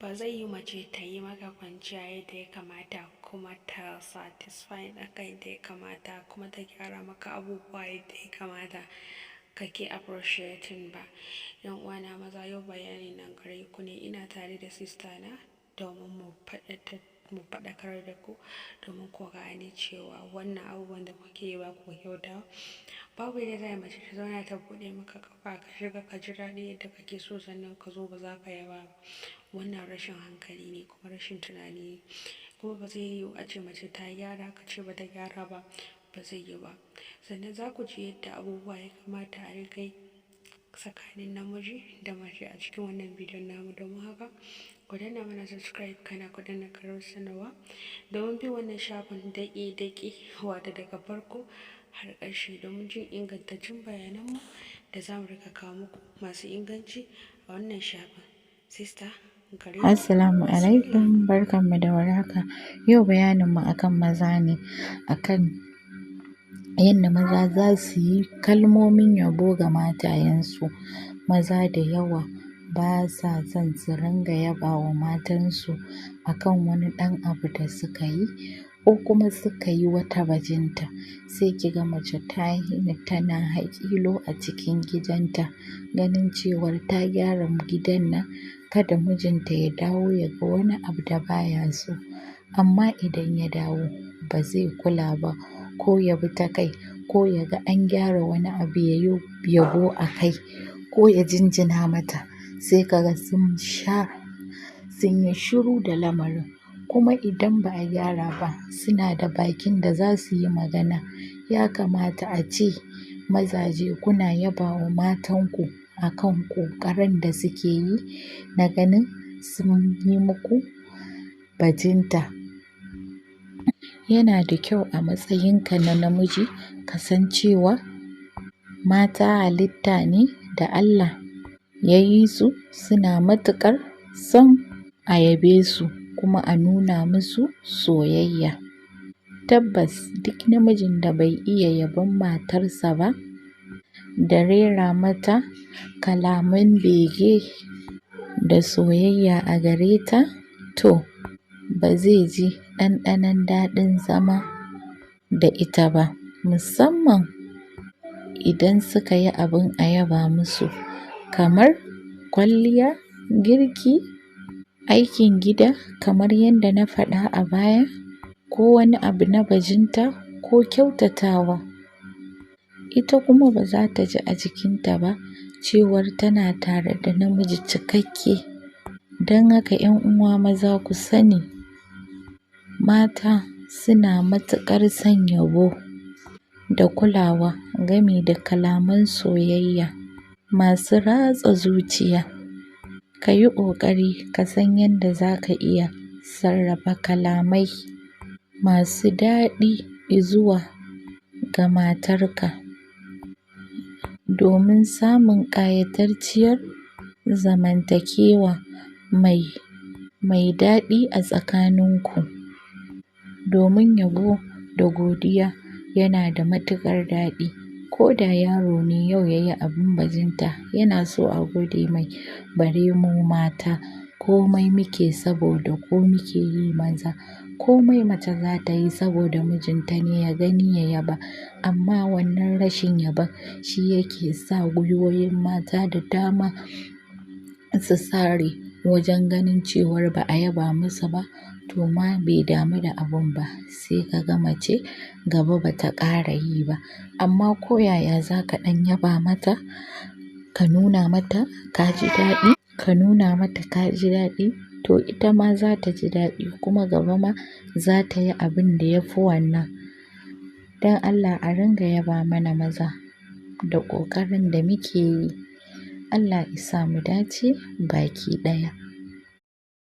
Ba zai yiwu mace ta yi maka kwanciya yadda ya kamata kuma ta satisfy ɗinka yadda ya kamata kuma ta gyara maka abubuwa yadda ya kamata kake appreciating ba. 'Yan uwana maza, yau bayani nan gare ku ne. Ina tare da sister na domin mu faɗakar da ku domin ku gane cewa wannan abubuwan da kuke yi ba ku kyauta. Babu yadda za a yi mace ta zauna ta buɗe maka ƙafa ka shiga ka ji daɗi yadda kake so, sannan ka zo ba za ka yaba ba. Wannan rashin hankali ne kuma rashin tunani ne. Kuma ba zai yiwu a ce mace ta gyara ka ce ba ta gyara ba, ba zai yiwu ba. Sannan za ku ji yadda abubuwa ya kamata a riƙa yi tsakanin namiji da mace a cikin wannan bidiyon namu. Domin haka, ku danna mana subscribe, kana ku danna ƙararrawar sanarwa domin bin wannan shafin daƙi-daƙi, wato daga farko har ƙarshe, domin jin ingantaccen bayananmu da za mu riƙa kawo muku masu inganci a wannan shafin. Sister, gare ku. Assalamu alaikum, barkanmu da warhaka. Yau bayaninmu akan maza ne, akan yadda maza za su yi kalmomin yabo ga matayensu. Maza da yawa ba sa son su ringa yaba wa matansu akan wani ɗan abu da suka yi ko kuma suka yi wata bajinta. Sai ki ga mace ta yini tana haƙilo a cikin gidanta, ganin cewar ta gyara gidan nan, kada mijinta ya dawo ya ga wani abu da baya so. Amma idan ya dawo, ba zai kula ba, ko ya bi ta kai, ko ya ga an gyara wani abu ya yi yabo a kai, ko ya jinjina mata, sai ka ga sun sha sun yi shiru da lamarin. Kuma idan ba a gyara ba, suna da bakin da za su yi magana. Ya kamata a ce mazaje kuna yaba wa matanku akan ƙoƙarin da suke yi na ganin sun yi muku bajinta. Yana da kyau a matsayinka na namiji ka san cewa mata halitta ne da Allah ya yi su suna matuƙar son a yabe su kuma a nuna musu soyayya. Tabbas, duk namijin da bai iya yabon matarsa ba da rera mata kalaman bege da soyayya a gare ta, to ba zai ji ɗanɗanon daɗin zama da ita ba, musamman idan suka yi abin a yaba musu, kamar kwalliya, girki, aikin gida kamar yadda na faɗa a baya, ko wani abu na bajinta ko kyautatawa. Ita kuma ba za ta ji a jikinta ba cewar tana tare da namiji cikakke. Don haka, 'yan uwa maza, ku sani mata suna matuƙar son yabo da kulawa gami da kalaman soyayya masu ratsa zuciya. Ka yi ƙoƙari ka san yadda za ka iya sarrafa kalamai masu daɗi izuwa ga matarka domin samun ƙayatacciyar zamantakewa mai daɗi a tsakaninku. Domin yabo da godiya yana da matuƙar daɗi. Ko da yaro ne yau ya yi abin bajinta, yana so a gode mai, bare mu mata. Komai muke saboda ku muke yi maza. Komai mace za ta yi saboda mijinta ne ya gani ya yaba, amma wannan rashin yabon shi yake sa gwiwoyin mata da dama su sare wajen ganin cewar ba a yaba musu ba, to ma bai damu da abun ba, sai ka ga mace gaba ba ta ƙara yi ba. Amma ko yaya za ka ɗan yaba mata, ka nuna mata ka ji daɗi, ka nuna mata ka ji daɗi, to ita ma za ta ji daɗi kuma gaba ma za ta yi abin da ya fi wannan. Don Allah a ringa yaba mana maza da ƙoƙarin da muke yi. Allah ya sa mu dace baki ɗaya.